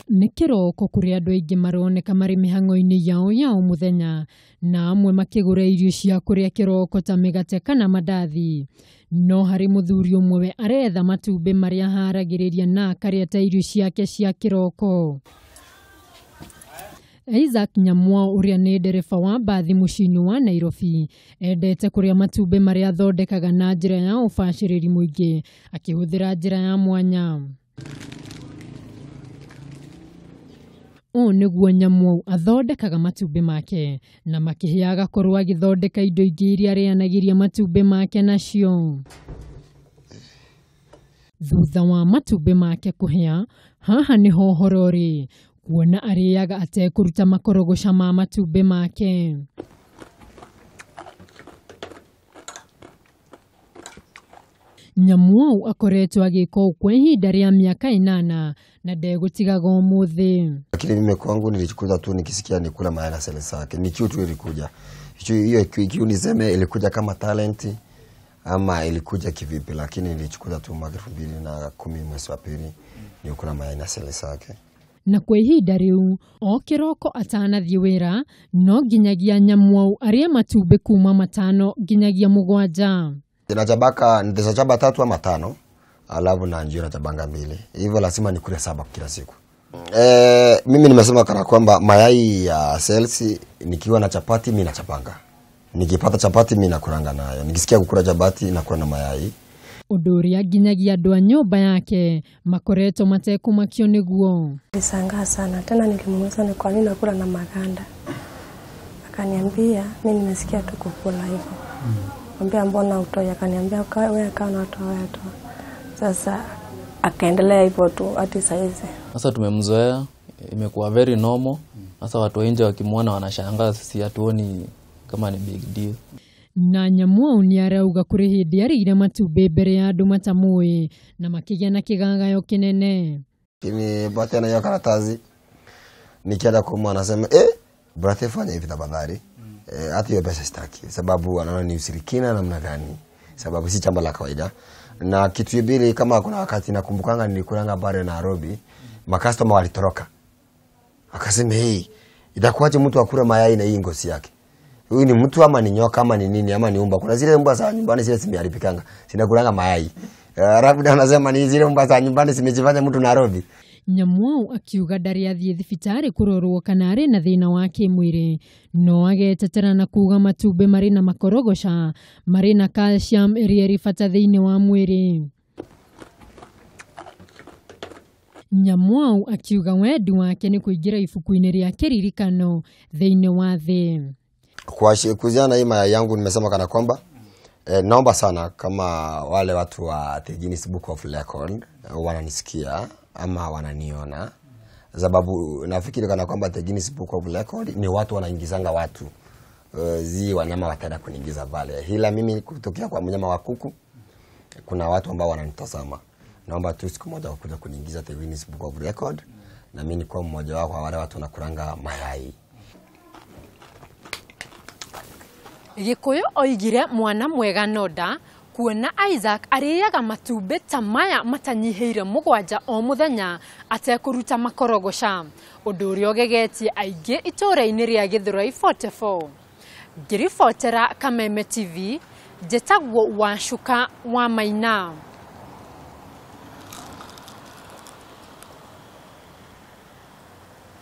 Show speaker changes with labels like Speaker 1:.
Speaker 1: Nĩ kĩroko kũrĩa andũ aingĩ maroneka marĩ mĩhang'o-inĩ yao ya o mũthenya na amwe makĩgũra irio cia kũrĩa kĩroko ta mĩgate kana mandathi. No harĩ mũthuri ũmwe we aretha matumbĩ marĩa aharagĩrĩria na akarĩa ta irio ciake cia kĩroko. Isaac Nyamwao ũrĩa nĩ ndereba wa mbathi mũciĩ-inĩ wa Nairobi endete kũrĩa matumbĩ marĩa athondekaga na njĩra ya ũbacĩrĩri mũingĩ akĩhũthĩra njĩra ya mwanya. Ũũ nĩguo Nyamwau athondekaga matumbĩ make na makĩhĩa agakorwo agĩthondeka indo ingĩ iria arĩanagĩria matumbĩ make nacio. Thutha wa matumbĩ make kũhĩa, haha nĩho ũhoro ũrĩ, kuona arĩaga atekũruta makorogoca ma matumbĩ make. Nyamwau akoretwo agĩka ũũ kwa ihinda rĩa mĩaka 8 na ndegũtigaga ũmũthĩ.
Speaker 2: Lakini mimi kwangu nilikuja tu nikisikia nikula mayai na sele zake. Ni kiu tu ilikuja. Hiyo kiu niseme ilikuja kama talent ama ilikuja kivipi, lakini nilichukua tu mwaka 2010 mwezi wa pili nikula mayai na sele zake.
Speaker 1: Na kwa ihinda rĩu o kĩroko atanathiĩ wĩra no nginyagia Nyamwau arĩe matumbĩ kuma 5 nginyagia 7.
Speaker 2: Nachabaka nitachaba 3 ama 5 alafu na njio nachabanga 2. Hivyo lazima nikule 7 kila siku. Mimi nimesema kana kwamba mayai ya sales nikiwa na chapati mimi nachapanga. Nikipata chapati mimi nakulanga nayo. Nikisikia kukula chapati nakula na mayai.
Speaker 1: Ũndũ ũrĩa nginyagia andũ a nyũmba yake makoretwo matekũmakio nĩguo.
Speaker 3: Nilishangaa sana tena, nilimuuliza ni kwa nini nakula na maganda. Akaniambia mimi nimesikia tu kukula hivyo. Mwambia mbona utoi? Akaniambia wewe kaa na watu wewe tu. Sasa akaendelea hivyo tu hadi saizi.
Speaker 4: Sasa tumemzoea, imekuwa very normal. Sasa watu nje wakimuona wanashangaa, sisi hatuoni kama ni big deal.
Speaker 1: Na Nyamwau nĩ arauga kũrĩ hĩndĩ arĩire matumbĩ mbere ya andũ matamũĩ na makĩgĩa na kĩgagayo kĩnene.
Speaker 2: Nipatia na hiyo karatasi nikienda kumwona anasema brother fanya hivi tafadhali. Hata hiyo pesa sitaki sababu anaona ni ushirikina namna gani, sababu si jambo la kawaida. Na kitu mbili, kama kuna wakati nakumbukanga nilikulanga bare Nairobi, makastoma walitoroka. Akasema hey, itakuwaje mtu akule mayai na hii ngozi yake? Huyu ni mtu ama ni nyoka ama ni nini ama ni umba? Kuna zile mbwa za nyumbani zile zimeharibikanga, zinakulanga mayai. Labda anasema ni zile mbwa za nyumbani zimejifanya mtu Nairobi.
Speaker 1: Nyamwau akiuga ndarĩ athiĩ thibitarĩ kũrorwo kana arĩ na thĩna wa kĩmwĩrĩ, no agetetera na kuga matumbĩ marĩ na makorogoca marĩ na calcium ĩrĩa ĩrĩ bata thĩinĩ wa mwĩrĩ. Nyamwau akiuga wendi wake nĩ kũingĩra ibuku-inĩ rĩa kĩririkano thĩinĩ wa thĩ.
Speaker 2: Kwa kuhusiana na hii mayai yangu nimesema kana kwamba naomba sana kama wale watu wa The Guinness Book of Record wananisikia ama wananiona, sababu nafikiri kana kwamba The Guinness Book of Record ni watu wanaingizanga watu zi wanyama wataenda kuniingiza pale. Ila mimi kutokea kwa mnyama wa kuku kuna watu ambao wananitazama. Naomba tu siku moja wakuja kuniingiza The Guinness Book of Record na mimi nikuwa mmoja wao kwa wale watu wanakulanga mayai.
Speaker 1: Gikuyu oigire mwana mwega nonda kuona Isaac arĩaga matumbĩ ta maya matanyihĩire 7 o mũthenya atekũruta makorogoca, ũndũ ũrĩa ũgegetie aingĩ itũũra-inĩ rĩa Githurai 44. Ngĩribotera Kameme TV, njĩtagwo Wacuka wa Maina.